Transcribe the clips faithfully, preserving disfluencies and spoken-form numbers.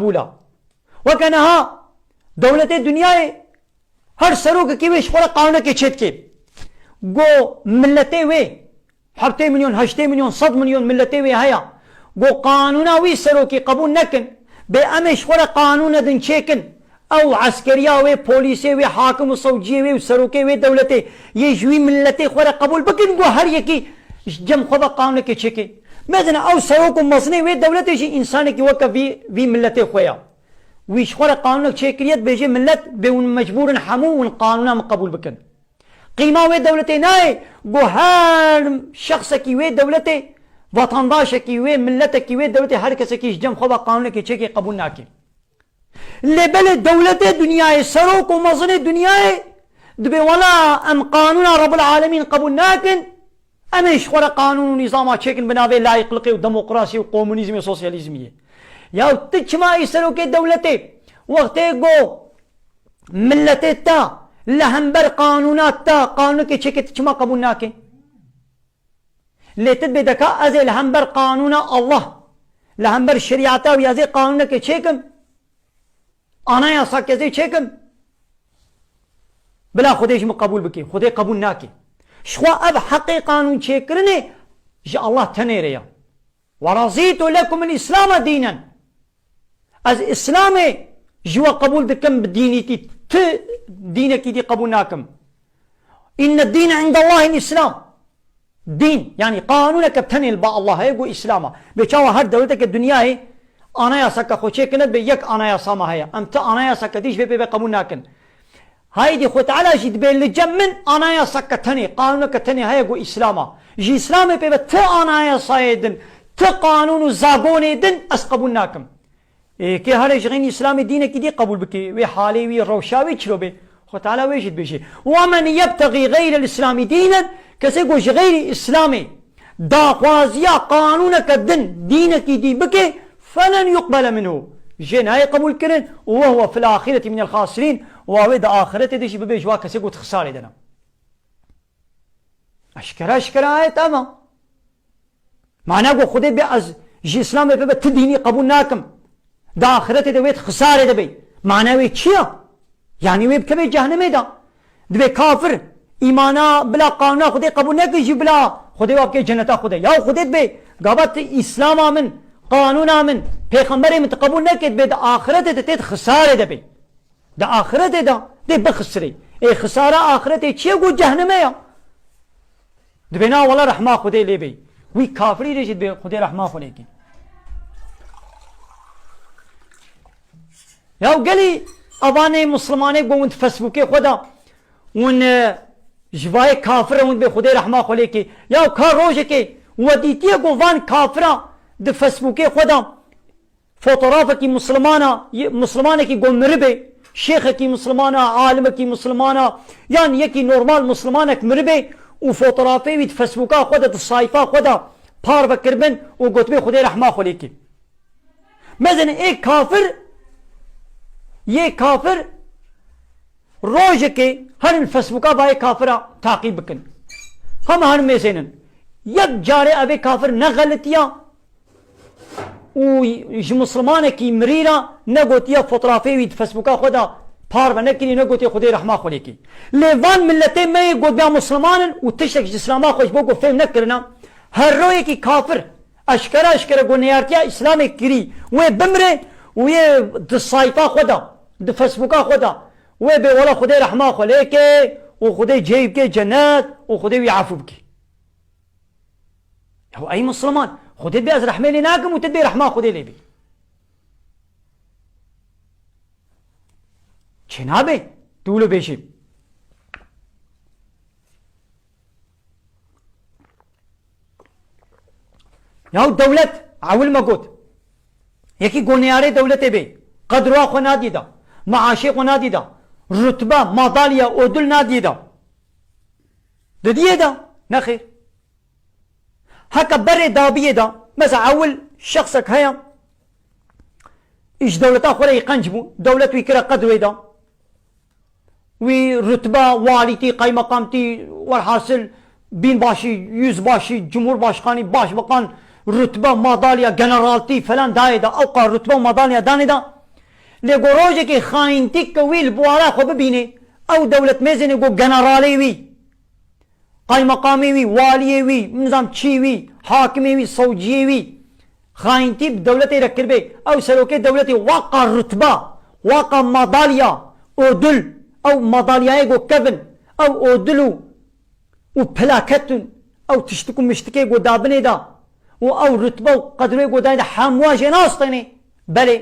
Ula. Weke niha dewletê dinyayê her serokekî wê ji xwe re qanûnekê çêdike. Go miletê wê, heftê milyon, heştê milyon, sed milyon miletê wê heye. Go qanûna wî serokî qebûl nekin. Bê em ê ji xwe re qanûne din çêkin. Ew eskeriya wê, polîsê wê, hakim û sewciyê wê û serokê wê dewletê yê ji wî miletê xwe re qebûl bikin, go her yekî ji cem xwe ve qanûnekê çêke. Mezin ew serok û mezinê wê dewletê jî însanekî weke vî, vî miletê xwe ya. Wî ji xwe re qanûnek çêkiriye, dibêje milet bê hûn mecbûr in hemû hûn qanûna min qebûl bikin. Qîma wê dewletê nayê, go her şexsekî wê dewletê, vatandaşekî wê, miletekî wê dewletê, her kesekî ji cem xwe ve qanûnekê çêkê qebûl nake. Lê belê dewletê dinyayê, serok û mezinê dinyayê dibê wela em qanûna Rebbil Alemîn qebûl nakin, em ê ji xwe re qanûn û nîzama çêkin bi navê layîqliqê û demokrasiyê û komunîzmê û sosyalîzmiyê. Ya tu çima î serokê dewletê wextê go miletê te li hember qanûna te qanûnekê çêke tu çima qebûl nake? Lê tu dibê deka ez ê li hember qanûna Allah, li hember şerîeta wî ez ê qanûnekê çêkim, anayasa ez ê çêkim. Bila Xwedê ji min qebûl bike. Xwedê qebûl nake. Ji xwe ev heqê qanûn çêkirinê ji Allah tenê re ya. Ve razîtu lekumul Îslama dînen. Ez Îslamê ji we qebûl dikim bi dînîtî. Ti dînekî dî qebûl nakim. Inne dîne indallahil Îslam. Dîn, yanî qanûneke tenê li ba Allah heye, go Îslam a. Bê çawa her dewleteke dinyayê anayaseke xwe çêkine, dibê yek anayasa me heye. Em ti anayaseke dî ji vê pê ve qebûl nakin. Haydî Xwe Teala jî dibê li cem min anayaseke tenê, qanûneke tenê heye, go Îslam a. Ji Îslamê pê ve ti anayasayê din, ti qanûn û zagonê din ez qebûl nakim. Ê, kê here ji xeynî Îslamê dînekî dî qebûl bike, wê halê wî, rewşa wî çilo be? Xwe Teala wê jî dibêje, "Ve men yebtegî xeyrel Îslamî dînen", kesê ku ji xeyrî Îslamê daxwaziya qanûneke din, dînekî dî bike, "felen yuqbele minhu", jê nayê qebûl kirin, "ve huve fil axireti minel xasirîn", wa wê di axiretê de jî bibe ji wa kesê ku di xisarê de ne. Eşkere eşkere ayet ama. Mana ku Xwedê bê ez ji Îslamê pê ve ti dînî qebûl nakim. Di axiretê de wê di xisarê de bê. Mana wê çi ya? Yanî wê bikeve cehennemê de. Dibê kafir, îmana bila qanûna Xwedê qebûl neke jî bila Xwedê wa bike cenneta Xwedê. Ya Xwedê dibê, gava ti Îslama min, qanûna min, pêxemberê min ti qebûl neke, dibê di axiretê de tê di xisarê de bê. Di axiretê de dê bixisirê. Ê xisara axiretê çi ye? Got cehnime ya. Dibê na wela rehma Xwedê lê bê. Wî kafirî rê jî dibê Xwedê rehma xwe lê kê. Ya gelî evanê Muslimanê go hûn di Facebookê xwe de hûn, e, ji vayê kafir re hûn dibê Xwedê rehma xwe lê kê. Ya ka rojekê we dîtiye go van kafira di Facebookê xwe de Fotoğrafekî Muslimana, Muslimanekî ku miribe, şêxekî Muslimana, alimekî Muslimana, yan yekî normal Muslimanek miribe û fotoğrafê wî di Facebooka xwe de, di sayfa xwe de parve kiribin û gotibe Xwedê rehma xwe lê kê. Mezen ê kafir, yê kafir rojekê herin Facebooka vayê kafira taqîb bikin. Hema herin mêzênin. Yek carê evê kafir ne xelitiya, û ji Muslimanekî mirî re negotiye, fotoğrafê wî di Facebooka xwe de parve nekirî, negotiye Xwedê rehma xwe lê kê. Lê van miletê me yê gotiya Musliman in û tiştek ji Îslama xwe ji bo ku fêm nekirine, her royekî kafir eşkere eşkere ku neyartiya Îslamê kirî, wê bimre û yê di sayfa xwe de, di Facebooka xwe de, wê bê wela Xwedê rehma xwe lê kê û Xwedê cihê wî bike cennet û Xwedê wî efû bike. Ya ey Musliman, Xwedê dibê ez rehmê lê nakim û tu dibê rehma Xwedê lê bê. Çênabe, tu wilo bêjî. Ya dewlet, ewil me got. Yekî goneyarê dewletê bê. Qedra xwe nadî da. Maaşê xwe nadî da. Rutbe, madalya, odul nadî da. Didiyê da. Nexêr. Heke berê dabiyê de, mesela ewil şexsek heye, ji dewleta xwe re yî qenc bû, dewlet wî kire qedrê de, wî rutba walîtî, qeymeqamtî, werhasil, bînbaşî, yüzbaşî, cumhurbaşkanî, başbakan, rutba, madalya, generaltî falan dayê de, ewqa rutba û madalya danê de, Lê ku rojekê xayîntîk ke wî li buwara xwe bibînê, ew dewletmêzênê ku generalê wî, qaymeqamê wî, waliyê wî, nizam çî wî, hakimê wî, sewciyê wî, xayîntî bi dewletê re kiribê, ew serokê dewletê waqa rutba, waqa madalya, odul, ew madalyayê ku kevin, ew odul û û plaket û ew tiştik û miştikê ku dabinê de û ew rutbe û qedrê ku dayê de hemû jê nastênê. Belê.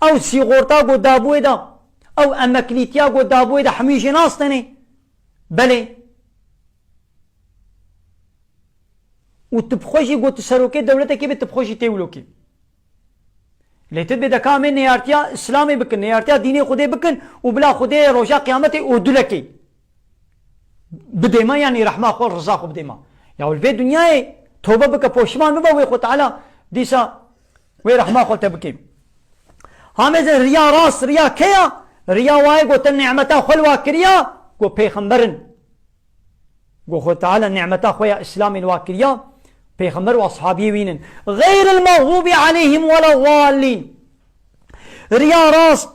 Ew sîgorta ku dabûyê de, ew emeklîtiya ku dabûyê de hemû jê nastênê. Belê. Û tu bi xwe jî ku tu serokê dewletekê bî, tu bi xwe jî tê wilo kê. Lê tu dibê deka em ê neyartiya Îslamê bikin, neyartiya dînê Xwedê bikin û bila Xwedê roja qiyametê odulekê bidê me, yanî rehma xwe, riza xwe bidê me. Ya li vê dinyayê tobe bike, poşiman bibe, wê Xwe Teala dîsa wê rehma xwe te bike. Hamêzin riya rast, riya keya, riya wayê ku te nîmeta xwe li wa kiriya, ku pêxember in. Ku Xwe Teala nîmeta xwe ya Îslamê li wa kiriya, pêxember û ashabiyê wî nin. Xeyril mexdûbî aleyhim weleddallîn. Riya rast,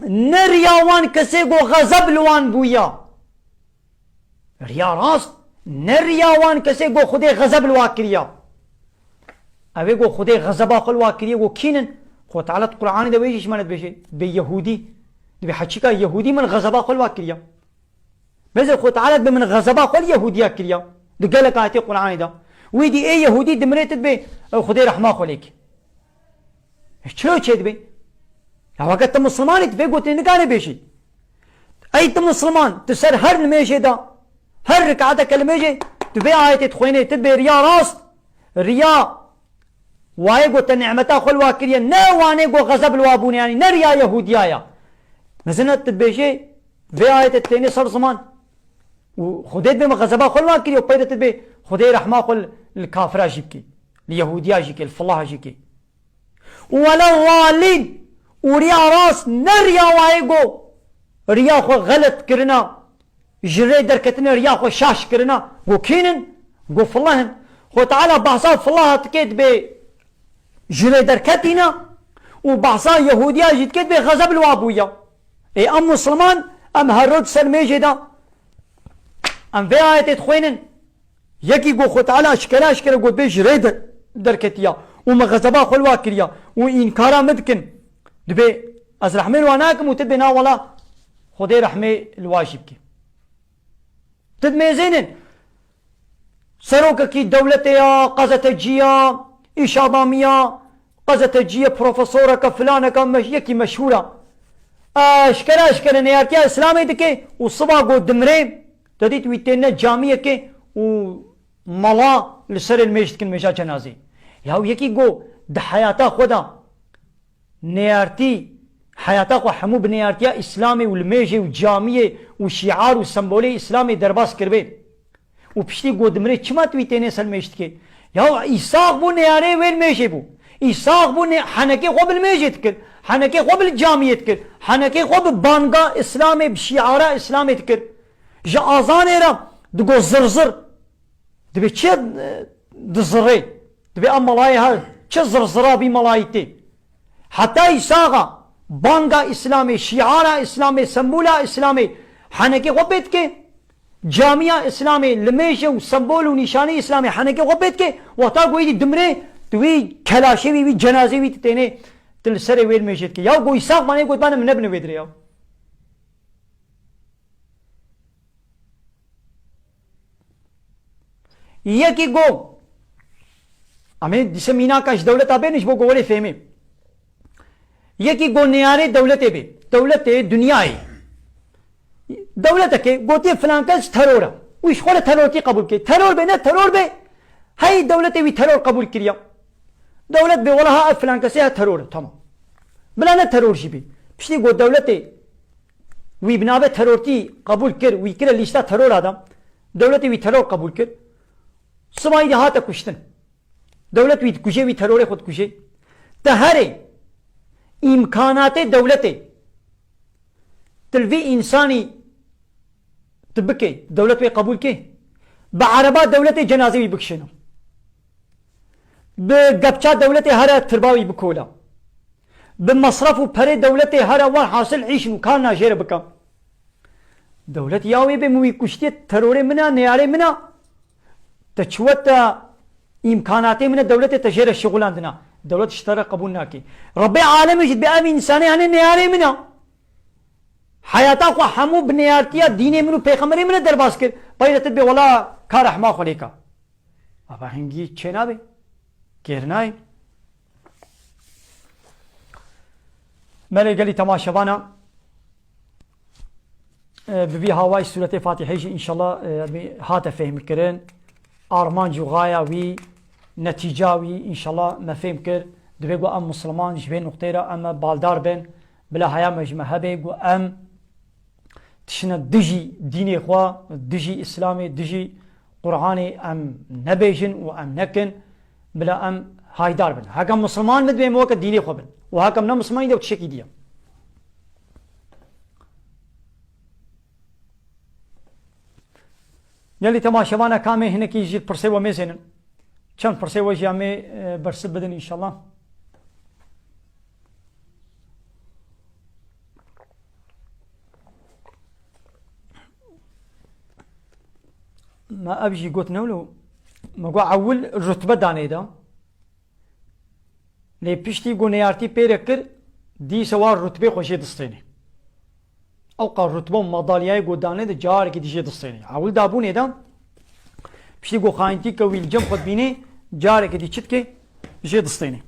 ne riya wan kesê ku xezeb li wan bûya. Riya rast, ne riya wan kesê ku Xwedê xezeb li wa kiriya. Ew ê ku Xwedê xezeba xwe li wa kiriye, ku kî nin? Xwe Teala di Qur'anê de wê jî ji me re dibêje, dibê Yehûdî. Dibê heçîka Yehûdî min xezeba xwe li wa kiriya. Mêze Xwe Teala dibe min xezeba xwe li Yehûdiya kiriya. Di gelek ayetê Qur'anê de. Wî dî ê Yehûdî dimrê tu dibê, ew Xwedê rehma xwe lê ke. E, çiro çê dibê? Ya weke tu Mislimanî, tu vê gotinê nikane bêjî. Ey tu Misliman, tu ser her nimêjê de, her rikateke li mêjê, tu vê ayetê dixwênê, tu dibê riya rast, riya wayê ku te nîmeta xwe li wa kiriye, ne wanê ku xezeb li wa bûne, yanî ne riya Yehûdiya ya. Mezina tu dibêjê, vê ayetê têne ser ziman. Û Xwedê dibê min xezeba xwe li wa kiriye, û pey de tu dibê Xwedê rehma xwe li, li kafira jî bike, li Yehûdiya jî ke, li filaha jî ke. Weleddallîn, û riya rast ne riya wayê ku riya xwe xelet kirina, ji rê derketine riya xwe şaş kirina, ku kî nin? Ku filah in. Xwe Teala behsa filaha dike dibê ji rê derketîne û behsa Yehûdiya jî dike dibê xezeb li wa bûye. Ê em Misliman, em her roj ser mêjê de em vê ayetê dixwênin. Yekî ku Xwe Teala eşkere eşkere got bê ji rê de-, derketiya û min xezeba xwe li wa kiriya û înkara min dikin. Dibê ez rehmê li wa nakim û tu dibê na wela Xwedê rehmê li wa jî bike. Tu dimêzênin serokekî dewletê ya, qezetecî ya, îşadamî ya, qezetecî ye, profesoreke, filaneke, meş-, yekî meşhûr e. Eşkere eşkere neyartiya Îslamê dike û siba ku dimrê, te dît wî têne camiyekê û mala li serê li mêj dikin mêja cenazê. Ya yekî ku di heyata xwe de neyartî, heyata xwe hemû bi neyartiya Îslamê û limêjê û camiyê û şîar û sembolê Îslamê derbas kiribe. Û piştî ku dimrê çima tu wî tênê ser mêj dikê? Ya Îsa bû neyarê wê limêjê bû. Îsa bû ne-, henekê xwe bi limêjê dikir. Henekê xwe bi camiyê dikir. Henekê xwe bi banga Îslamê, bi şîara Îslamê dikir. Ji azanê re digo zir zir. Dibê çi, e, dizirê? Dibê em melayê her çi zirzira bî melayî tê. Heta îsaxa banga Îslamê, şîara Îslamê, sembola Îslamê henekê xwe pê dike. Camiya Îslamê, limêje û sembol û nîşanê Îslamê henekê xwe pê dike. Wexta ku êdî dimrê, tu wî kelaşê wî, wî cenazê wî tu tênê, tu li serê wê limêjê dike. Ya ku îsax manê gotbane min nebine wê dirê ya. Yekî go, em ê dîse mînaka ji dewleta bêne ji bo ku werê fêmê. Yekî go neyarê dewletê bê. Dewletê dinyayê. Dewleteke gotiye filan kes teror e. Wî ji xwe re terortî qebûl kiriye. Teror bê, ne teror bê, hey dewletê wî teror qebûl kiriye. Dewlet bê wela ha ev filan kesê ha teror e. Tamam. Bila ne teror jî bê. Piştî go dewletê wî bi navê terortî qebûl kir, wî kire lîsta terora de, dewletê wî teror qebûl kir. Sibayî de hate kuştin. Dewlet wî dikuje, wî terorê xwe dikuje. Te herê îmkanatê dewletê, tu li vî însanî tu bikê, dewlet wê qebûl kê. Bi ereba dewletê cenazê wî bikişêne. Bi gepça dewletê here tirba wî bikola. bi mesref û perê dewletê here wer hasil îşin û kar najêre bikin. Dewlet ya wê bê, min wî kuştiye, terorê min e, neyarê min e. Te çi we te îmkanatê min e, dewletê te jê re şixulandina. Dewlet ji te re qebûl nake. Rebbê alemê jî dibê ev însanê hene neyarê min e. Heyata xwe hemû bi neyartiya dînê min û pêxemberê min re derbas kir. Peyre te dibê wela kar ehma xwe lê ka. Ava hingî çênabe. Kêr nayê. Merê gelî temaşevana, e, bi vî hawayî sûretê Fatîhê jî înşallah, e, bi hate fêhmkirin. Armanc û xaya wî, netîca wî înşallah me fêm kir. Divê ku em Misliman ji vê nuqteyê re em baldar bin. Bila haya me ji me hebe ku em tiştine dijî dînê xwe, dijî Îslamê, dijî Qur'anê em nebêjin û em nekin, bila em haydar bin. Heke Misliman bin, divê em weke dînê xwe bin. Û heke em ne Misliman, îde tiştekî dî ye. Gelî temaşevana kamê hinekî jî pirsê we mêzênin. Çend pirsê we jî em ê, e, bersiv bidin înşallah. Me ev jî got newlo. Me got ewil rutbe danê de. Lê piştî ku neyartî pê re kir, dîsa wa rutbê xwe jê distênê. Ew qas rutbe û madalyayê ku danê de carekî dî jê distênê. Ewil dabûnê de, piştî ku xayintî ke wî li cem xwe dibînê, carekî dî çi dike, jê distênê.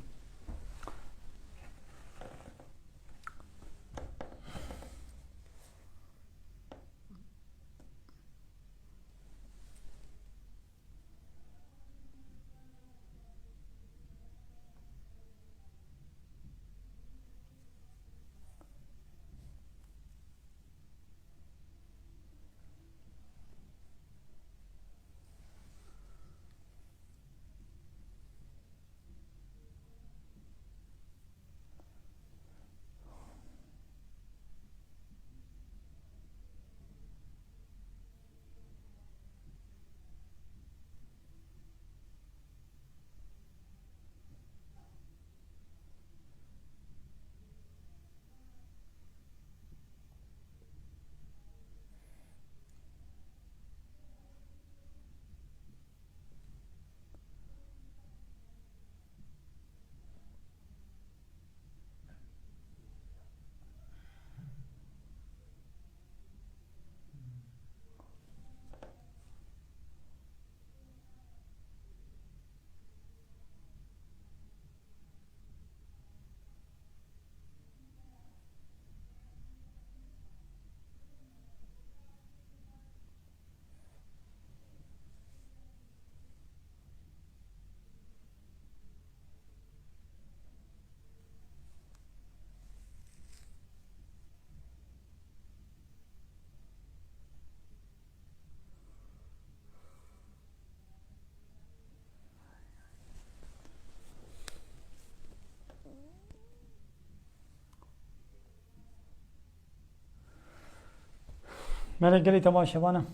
Merê gelî temaşevana.